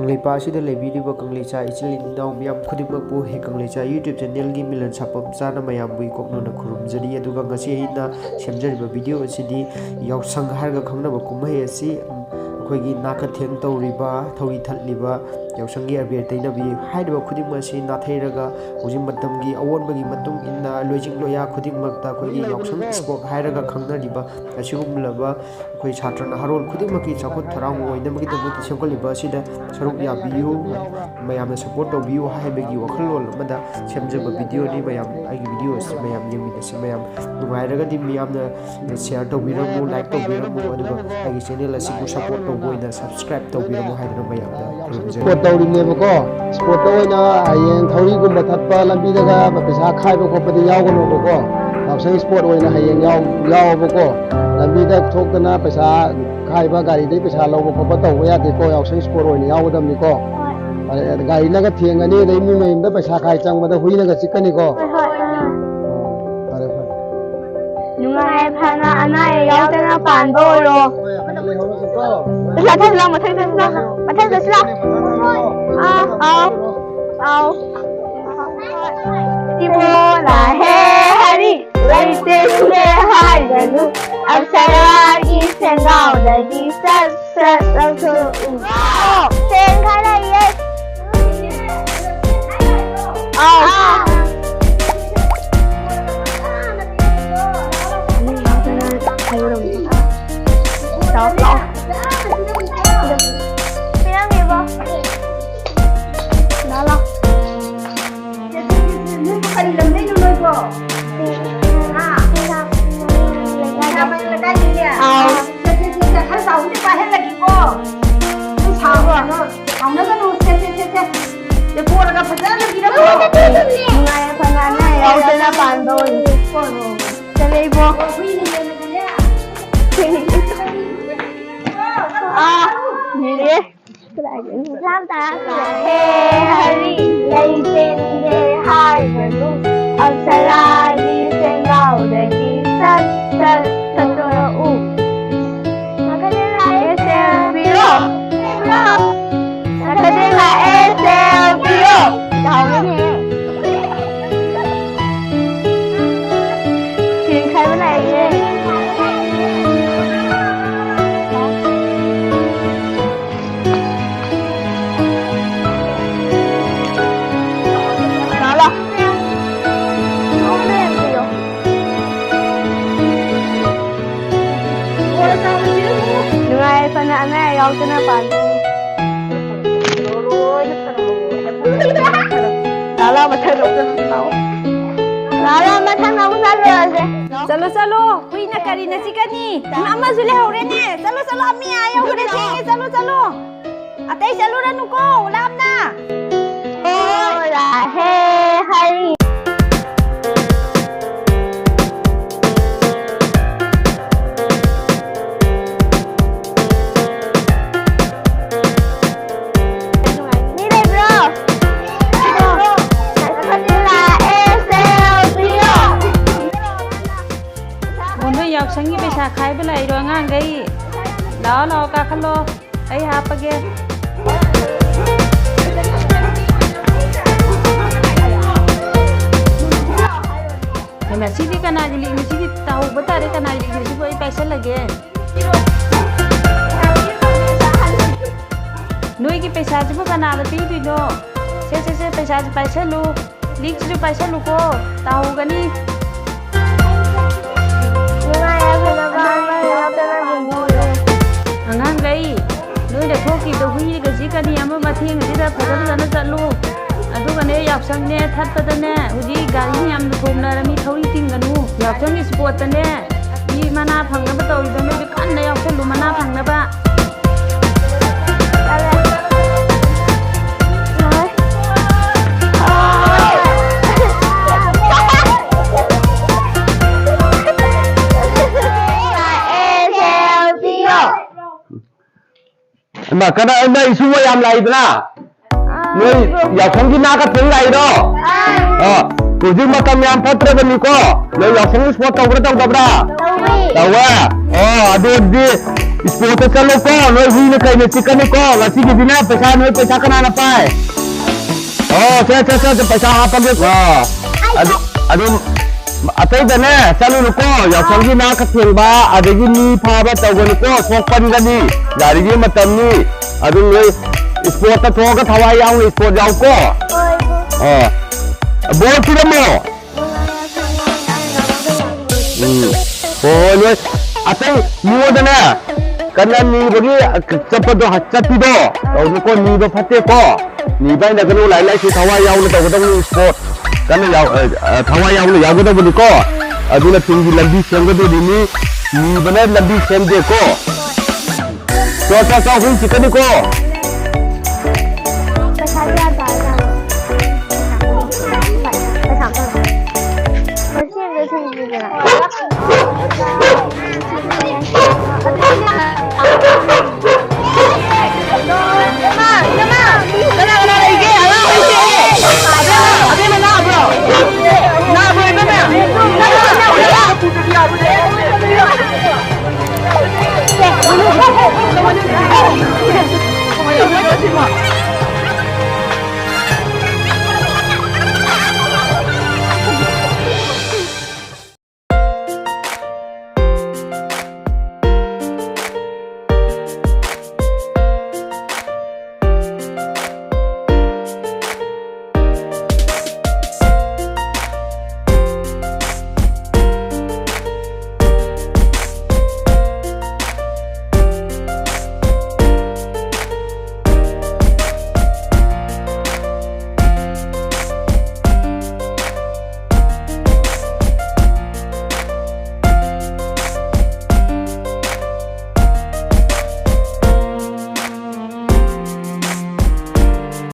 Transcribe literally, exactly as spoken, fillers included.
ꯀꯪꯂꯩꯄꯥꯛ ꯑꯁꯤꯗ ꯂꯩꯕꯤꯔꯤꯕ ꯀꯪꯂꯩꯆꯥ ꯏꯆꯤꯜ ꯏꯅꯥꯎ ꯃꯤꯌꯥꯝ ꯈꯨꯗꯤꯡꯃꯛꯄꯨ ꯍꯦ ꯀꯪꯂꯩꯆꯥ YouTube channelꯒꯤ ꯃꯤꯂꯟ ꯁꯥꯐꯝ ꯆꯥꯅ ꯃꯌꯥꯝꯕꯨ ꯏꯀꯣꯛꯅꯅ ꯈꯨꯔꯨꯝꯖꯔꯤ꯫ ꯑꯗꯨꯒ ꯉꯁꯤ ꯑꯩꯅ ꯁꯦꯝꯖꯔꯤꯕ video ꯑꯁꯤꯗꯤ ꯌꯥꯎꯁꯪ ꯍꯥꯏꯔꯒ ꯈꯪꯅꯕ ꯀꯨꯝꯍꯩ ꯑꯁꯤ, ꯎꯝ, ꯑꯩꯈꯣꯏꯒꯤ ꯅꯥꯀꯊꯦꯡ ꯇꯧꯔꯤꯕ, ꯊꯧꯔꯤ ꯊꯠꯂꯤꯕ, ꯌꯥꯎꯁꯪꯒꯤ ꯑꯕꯦꯔ ꯇꯩꯅꯕꯤ ꯍꯥꯏꯔꯤꯕ ꯈꯨꯗꯤꯡꯃꯛ ꯑꯁꯤ ꯅꯥꯊꯩꯔꯒ ꯍꯧꯖꯤꯛ ꯃꯇꯝꯒꯤ ꯑꯑꯣꯟꯕꯒꯤ ꯃꯇꯨꯡ ꯏꯟꯅ ꯂꯣꯏꯖꯤꯡ ꯂꯣꯌꯥ ꯈꯨꯗꯤꯡꯃꯛꯇ ꯑꯩꯈꯣꯏꯒꯤ ꯌꯥꯎꯁꯪ sport ꯍꯥꯏꯔꯒ ꯈꯪꯅꯔꯤꯕ ꯑꯁꯤꯒꯨꯝꯂꯕ ꯑꯩꯈꯣꯏ ꯁꯥꯇ꯭ꯔ ꯅꯍꯥꯔꯣꯜ ꯈꯨꯗꯤꯡꯃꯛꯀꯤ ꯆꯥꯎꯈꯠ ꯊꯧꯔꯥꯡ ꯑꯣꯏꯅꯕꯒꯤꯗꯃꯛꯇ ꯁꯦꯝꯒꯠꯂꯤꯕ ꯑꯁꯤꯗ ꯁꯔꯨꯛ ꯌꯥꯕꯤꯌꯨ, ꯃꯌꯥꯝꯅ support ꯇꯧꯕꯤꯌꯨ ꯍꯥꯏꯕꯒꯤ ꯋꯥꯈꯜꯂꯣꯟ ꯑꯃꯗ ꯁꯦꯝꯖꯕ videoꯅꯤ꯫ ꯃꯌꯥꯝ ꯑꯩꯒꯤ video ꯑꯁꯤ ꯃꯌꯥꯝ ꯌꯦꯡꯃꯤꯟꯅꯁꯤ꯫ ꯃꯌꯥꯝ ꯅꯨꯡꯉꯥꯏꯔꯒꯗꯤ ꯃꯤꯌꯥꯝꯅ share ꯇꯧꯕꯤꯔꯝꯃꯨ, like ꯇꯧꯕꯤꯔꯝꯃꯨ, ꯑꯗꯨꯒ ꯑꯩꯒꯤ channel ꯑꯁꯤꯕꯨ support ꯇꯧꯕ ꯑꯣꯏꯅ subscribe ꯇꯧꯕꯤꯔꯝꯃꯨ ꯍꯥꯏꯗꯨꯅ ꯃꯌꯥꯝꯗ ꯈꯨꯔꯨꯝꯖꯔꯤ꯫ Sport ꯇꯧꯔꯤꯅꯦꯕꯀꯣ꯫ Sportꯇ ꯑꯣꯏꯅ ꯍꯌꯦꯡ ꯊꯧꯔꯤꯒꯨꯝꯕ ꯊꯠꯄ, ꯂꯝꯕꯤꯗꯒ ꯄꯩꯁꯥ ꯈꯥꯏꯕ ꯈꯣꯠꯄꯗꯤ ꯌꯥꯎꯒꯅꯣꯕꯀꯣ꯫ ꯌꯥꯎꯁꯪ sport ꯑꯣꯏꯅ ꯍꯌꯦꯡ ꯌꯥꯎ-, ꯌꯥꯎꯑꯣꯕꯀꯣ꯫ ꯂꯝꯕꯤꯗ ꯊꯣꯛꯇꯅ ꯄꯩꯁꯥ ꯈꯥꯏꯕ, ꯒꯥꯔꯤꯗꯒꯤ ꯄꯩꯁꯥ ꯂꯧꯕ ꯈꯣꯠꯄ ꯇꯧꯕ ꯌꯥꯗꯦꯀꯣ꯫ ꯌꯥꯎꯁꯪ sport ꯑꯣꯏꯅ ꯌꯥꯎꯒꯗꯕꯅꯤꯀꯣ꯫ ꯍꯣꯏ꯫ ꯐꯔꯦ, ꯒꯥꯔꯤꯅꯒ ꯊꯦꯡꯒꯅꯤ, ꯑꯗꯩ ꯃꯤ ꯃꯌꯨꯝꯗ ꯄꯩꯁꯥ ꯈꯥꯏ ꯆꯪꯕꯗ ꯍꯨꯏꯅꯒ ꯆꯤꯛꯀꯅꯤꯀꯣ꯫ ꯍꯣꯏ, ꯍꯣꯏ꯫ ꯑꯣ, ꯐꯔꯦ, ꯐꯔꯦ꯫ ꯅꯨꯡꯉꯥꯏ ꯌꯥꯏꯐꯅ ꯑꯅꯥ ꯑꯌꯦꯛ ꯌꯥꯎꯗꯅ ꯄꯥꯟꯕ ꯑꯣꯏꯔꯣ꯫ ꯂꯩꯍꯧꯔꯁꯤꯀꯣ꯫ ꯃꯊꯪ ꯆꯠꯁꯤ ꯂꯥꯎ, ꯃꯊꯪ ꯆꯠꯁꯤ ꯂꯥꯎ, ꯃꯊꯪ ꯆꯠꯁꯤ ꯂꯥꯎ꯫ ꯑꯥ, ꯑꯥꯎ, ꯑꯥꯎ꯫ ꯏꯕꯣ ꯂꯥꯍꯦ ꯍꯔꯤ, ꯂꯩꯇꯦ ꯁꯨꯔꯦ ꯍꯥꯏꯒꯅꯨ, ꯑꯞꯁꯔꯥꯒꯤ ꯁꯦꯡꯒꯥꯎꯗꯒꯤ ꯁꯠ ꯁꯠ ꯂꯧꯊꯣꯛꯎ꯫ ꯑꯣ, ꯁꯦꯡ ꯈꯔ ꯂꯩꯌꯦ꯫ ꯑꯥꯎ꯫ ꯑꯥ꯫ ꯂꯥꯛꯑꯣ, ꯂꯥꯛꯑꯣ꯫ ꯄꯤꯔꯝꯃꯦꯕꯣ꯫ ꯂꯥꯛꯑꯣ, ꯂꯥꯛꯑꯣ꯫ ꯅꯪꯕꯨ ꯀꯔꯤ ꯂꯝꯗꯩꯅꯣ ꯅꯣꯏꯕꯣ? ꯍꯥ? ꯂꯩꯀꯥꯏꯗꯒꯤ꯫ ꯑꯥꯎ꯫ ꯁꯦ, ꯁꯦ, ꯁꯦ, ꯁꯦ, ꯈꯔ ꯆꯥꯎꯕꯗꯤ ꯄꯥꯏꯍꯜꯂꯒꯦꯀꯣ꯫ ꯅꯪ ꯁꯥꯎꯔꯅꯨ, ꯁꯥꯎꯅꯒꯅꯨ꯫ ꯁꯦ, ꯁꯦ, ꯁꯦ, ꯁꯦ꯫ ꯁꯦ, ꯄꯣꯔꯒ ꯐꯖꯅ ꯄꯤꯔꯝꯃꯣ꯫ ꯅꯨꯡꯉꯥꯏ ꯌꯥꯏꯐꯅ ꯑꯅꯥ ꯑꯌꯦꯛ ꯌꯥꯎꯗꯅ ꯄꯥꯟꯕ ꯑꯣꯏꯌꯨ꯫ ꯆꯠꯂꯦ ꯏꯕꯣ꯫ ꯑꯥ, ꯂꯤꯔꯦ꯫ ꯂꯥꯝ ꯇꯔꯥ ꯇꯥꯔꯦ꯫ ꯍꯦ ꯍꯔꯤ, ꯂꯩ ꯆꯦꯟꯒꯦ ꯍꯥꯏꯒꯅꯨ꯫ ꯑꯞꯁꯔꯥꯒꯤ ꯁꯦꯡꯒꯥꯎꯗꯒꯤ ꯁꯠ ꯁꯠ ꯊꯣꯛꯂꯛꯎ꯫ ꯃꯈꯥꯗ ꯂꯥꯛꯑꯦ, ꯁꯦ, ꯄꯤꯔꯣ꯫ ꯄꯤꯔꯣ꯫ ꯌꯥꯎꯗꯅ ꯄꯥꯟꯊꯣꯛꯎ꯫ ꯂꯥꯂꯥ ꯃꯊꯪꯗ ꯑꯃꯨꯛ ꯆꯠꯂꯨꯁꯤ ꯂꯥꯛꯑꯣ꯫ ꯂꯥꯂꯥ ꯃꯊꯪꯗ ꯑꯃꯨꯛ ꯆꯠꯂꯨꯔꯁꯦ꯫ ꯆꯠꯂꯣ, ꯆꯠꯂꯣ꯫ ꯍꯨꯏꯅ ꯀꯔꯤꯅ ꯆꯤꯛꯀꯅꯤ? ꯑꯃꯁꯨ ꯂꯩꯍꯧꯔꯦꯅꯦ꯫ ꯆꯠꯂꯣ, ꯆꯠꯂꯣ꯫ ꯑꯃꯤ ꯑꯥ ꯌꯧꯈ꯭ꯔꯦ꯫ ꯊꯦꯡꯉꯦ꯫ ꯆꯠꯂꯣ, ꯆꯠꯂꯣ꯫ ꯑꯇꯩ ꯆꯠꯂꯨꯔꯅꯨꯀꯣ, ꯂꯥꯞꯅ꯫ ꯍꯣ ꯔꯥꯍꯦ ꯍꯔꯤ꯫ ꯃꯤ ꯂꯩꯕ꯭ꯔꯣ? ꯂꯥꯛꯑꯦ, ꯁꯦ ꯍꯧꯕꯤꯌꯣ꯫ ꯑꯣ, ꯅꯣꯏ ꯌꯥꯎꯁꯪꯒꯤ ꯄꯩꯁꯥ ꯈꯥꯏꯕ ꯂꯥꯛꯏꯔꯣ ꯑꯉꯥꯡꯈꯩ? ꯂꯥꯛꯑꯣ, ꯂꯥꯛꯑꯣ, ꯀꯥꯈꯠꯂꯣ꯫ ꯑꯩ ꯍꯥꯞꯄꯒꯦ꯫ ꯍꯩꯃꯥ, ꯁꯤꯗꯤ ꯀꯅꯥꯒꯤ ꯂꯤꯛꯅꯣ? ꯁꯤꯗꯤ ꯇꯥꯍꯧꯕ ꯇꯥꯔꯦ, ꯀꯅꯥꯒꯤ ꯂꯤꯛꯅꯣ? ꯁꯤꯕꯨ ꯑꯩ ꯄꯥꯏꯁꯜꯂꯒꯦ꯫ ꯅꯣꯏꯒꯤ ꯄꯩꯁꯥꯁꯤꯕꯨ ꯀꯅꯥꯗ ꯄꯤꯗꯣꯏꯅꯣ? ꯁꯦ, ꯁꯦ, ꯁꯦ, ꯄꯩꯁꯥꯁꯤ ꯄꯥꯏꯁꯜꯂꯨ꯫ ꯂꯤꯛꯁꯤꯁꯨ ꯄꯥꯏꯁꯜꯂꯨꯀꯣ, ꯇꯥꯍꯧꯒꯅꯤ꯫ ꯅꯨꯡꯉꯥꯏ ꯌꯥꯏꯐꯅꯕ ꯑꯉꯥꯡ ꯌꯥꯎꯗꯅ ꯃꯤꯡ ꯊꯣꯜꯂꯦ꯫ ꯑꯉꯥꯡꯈꯩ, ꯅꯣꯏꯅ ꯊꯣꯛꯈꯤꯕꯗꯣ ꯍꯨꯏꯒ ꯆꯤꯛꯀꯅꯤ, ꯑꯃ ꯃꯊꯦꯡ ꯑꯁꯤꯗ ꯐꯖ ꯐꯖꯅ ꯆꯠꯂꯨ꯫ ꯑꯗꯨꯒꯅꯦ, ꯌꯥꯎꯁꯪꯅꯦ ꯊꯠꯄꯗꯅꯦ, ꯍꯧꯖꯤꯛ ꯒꯥꯔꯤ ꯃꯌꯥꯝꯅ ꯊꯣꯝꯅꯔꯝꯃꯤ, ꯊꯧꯔꯤ ꯆꯤꯡꯒꯅꯨ꯫ ꯌꯥꯎꯁꯪꯒꯤ ꯏꯁꯄꯣꯔꯠꯇꯅꯦ, ꯃꯤ ꯃꯅꯥ ꯐꯪꯅꯕ ꯇꯧꯔꯤꯗꯣ, ꯅꯣꯏꯁꯨ ꯀꯟꯅ ꯌꯥꯎꯁꯜꯂꯨ, ꯃꯅꯥ ꯐꯪꯅꯕ꯫ ꯏꯃꯥ, ꯀꯅꯥ, ꯏꯃꯥ, ꯏꯁꯨ ꯃꯌꯥꯝ ꯂꯥꯛꯏꯗꯅ? ꯅꯣꯏ ꯌꯥꯎꯁꯪꯒꯤ ꯅꯥꯀ ꯊꯣꯡ ꯂꯥꯛꯏꯔꯣ? ꯑꯥ, ꯍꯧꯖꯤꯛ ꯃꯇꯝ ꯌꯥꯝ ꯐꯠꯇ꯭ꯔꯕꯅꯤꯀꯣ꯫ ꯅꯣꯏ ꯌꯥꯎꯁꯪꯒꯤ ꯏꯁꯄꯣꯔꯠ ꯇꯧꯕ꯭ꯔꯥ ꯇꯧꯗꯕ꯭ꯔꯥ? ꯇꯧꯋꯦ꯫ ꯑꯣ, ꯑꯗꯨ ꯑꯣꯏꯔꯗꯤ ꯏꯁꯄꯣꯔꯠꯇ ꯆꯠꯂꯣꯀꯣ꯫ ꯅꯣꯏ ꯍꯨꯏꯅ ꯀꯩꯅ ꯆꯤꯛꯀꯅꯤꯀꯣ꯫ ꯉꯁꯤꯒꯤꯗꯤꯅꯦ ꯄꯩꯁꯥ, ꯅꯣꯏ ꯄꯩꯁꯥ ꯀꯅꯥꯅ ꯄꯥꯏ? ꯑꯣ, ꯁꯦ, ꯁꯦ, ꯁꯦ, ꯁꯦ, ꯄꯩꯁꯥ ꯍꯥꯞꯄꯒꯦ꯫ ꯑꯣ, ꯑꯗꯨ, ꯑꯗꯨꯝ ꯑꯇꯩꯗꯅꯦ ꯆꯠꯂꯨꯅꯨꯀꯣ, ꯌꯥꯎꯁꯪꯒꯤ ꯅꯥꯀ ꯊꯦꯡꯕ, ꯑꯗꯒꯤ ꯃꯤ ꯐꯥꯕ ꯇꯧꯒꯅꯨꯀꯣ, ꯁꯣꯛꯄꯟꯒꯅꯤ꯫ ꯒꯥꯔꯤꯒꯤ ꯃꯇꯝꯅꯤ꯫ ꯑꯗꯨ ꯅꯣꯏ ꯏꯁꯄꯣꯔꯠꯇ ꯊꯣꯛꯑꯒ ꯊꯋꯥꯏ ꯌꯥꯎꯅ ꯏꯁꯄꯣꯔꯠ ꯌꯥꯎꯀꯣ꯫ ꯑꯣ꯫ ꯕꯣꯜ ꯄꯤꯔꯝꯃꯣ꯫ ꯎꯝ꯫ ꯍꯣꯏ, ꯍꯣꯏ, ꯅꯣꯏ ꯑꯇꯩ ꯃꯤꯉꯣꯟꯗꯅꯦ ꯀꯟꯅ ꯅꯤꯕꯒꯤ ꯆꯠꯄꯗꯣ, ꯆꯠꯄꯤꯗꯣ ꯇꯧꯅꯨꯀꯣ, ꯅꯤꯕ ꯐꯠꯇꯦꯀꯣ꯫ ꯅꯤꯕ ꯍꯥꯏꯅ ꯀꯩꯅꯣ, ꯂꯥꯏꯔꯤꯛ ꯂꯥꯏꯁꯨ ꯊꯋꯥꯏ ꯌꯥꯎꯅ ꯇꯧꯒꯗꯕꯅꯤ, ꯏꯁꯄꯣꯔꯠ ꯀꯟꯅ ꯌꯥꯎ-, ꯑ, ꯊꯋꯥꯏ ꯌꯥꯎꯅ ꯌꯥꯎꯒꯗꯕꯅꯤꯀꯣ꯫ ꯑꯗꯨꯅ ꯇꯨꯡꯒꯤ ꯂꯝꯕꯤ ꯁꯦꯝꯒꯗꯣꯔꯤꯅꯤ, ꯅꯤꯕꯅ ꯂꯝꯕꯤ ꯁꯦꯝꯗꯦꯀꯣ꯫ ꯆꯣ, ꯆꯣ, ꯆꯣ, ꯍꯨꯏ ꯆꯤꯛꯀꯅꯤꯀꯣ꯫ ꯄꯩꯁꯥ ꯀꯌꯥ ꯇꯥꯔꯖꯥꯠꯅꯣ? ꯄꯩꯁꯥ ꯑꯝꯇ ꯍꯪꯉꯣ꯫ ꯄꯩꯁꯥ ꯑꯝꯇ ꯍꯪꯉꯣ꯫ ꯄꯩꯁꯥ ꯑꯝꯇ ꯍꯪꯉꯣ꯫ ꯀꯅꯥ ꯀꯅꯥ ꯂꯩꯒꯦ? ꯑꯉꯥꯡ ꯂꯩꯇꯦ꯫ ꯑꯕꯦꯝꯃ, ꯑꯕꯦꯝꯃ ꯅꯥꯕ꯭ꯔꯣ? ꯅꯥꯕ꯭ꯔꯣ, ꯏꯕꯦꯝꯃ?